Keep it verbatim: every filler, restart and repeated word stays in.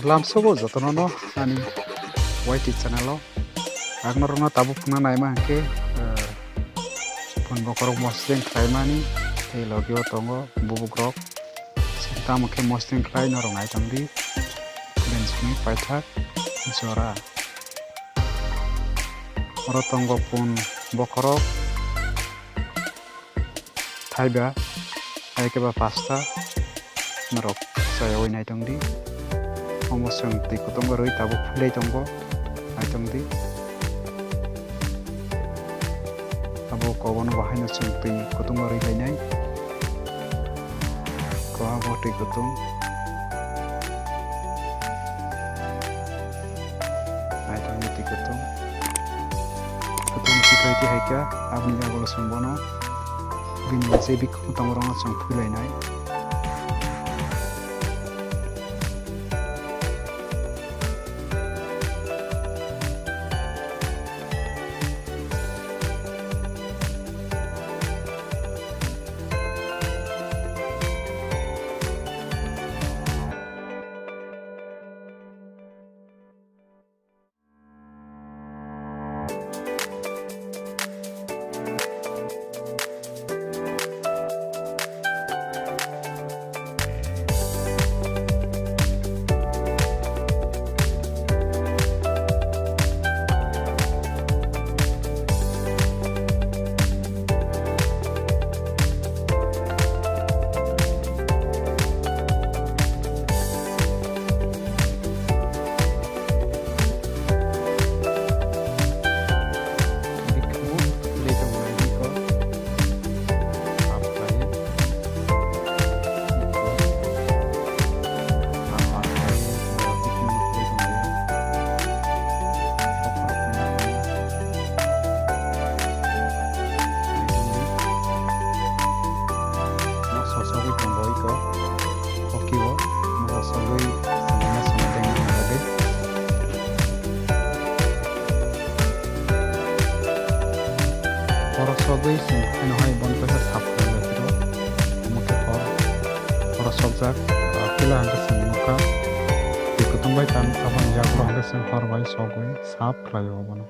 Lamsogo jotono no ani Y T channel o. Ang norokno tabuk phunukna naima hwnkhe, eh, phone bokhorok mosodeng khlaimani tei logi o tongo bubugrok. Tamo khe mosodeng khlai norok naitongdi. Lensni paithak jora. Oro tongo phone bokhorok. Thaiba, hai khe ba pasta norok chayaui naitongdi. Omo chwng twi kutung rwi tabuk philai tongo, naitongdi. Abo kobono bo haino chwng twi kutung rwi lainai. Ko abo twi kutung. Naithok ni twi kwthwng. Kwthwng ni twi khe hai kha, aboni yago chwng bono bini je bikhumu tongo, oro chwng phui lainai. Masa sogwi tongo iko. Hoki o masa sogwi masa sogwi tengma bagwi. Borok sogwi chwng haino hai bono kaisa sap khlai phiro. Omo khe hor, horo sokjak, ah, puila hwnkhe chwng nukha. Twi kwtwng bai tan, aboni yago hwnkhe chwng hor bai sogwi sap khlaio abono.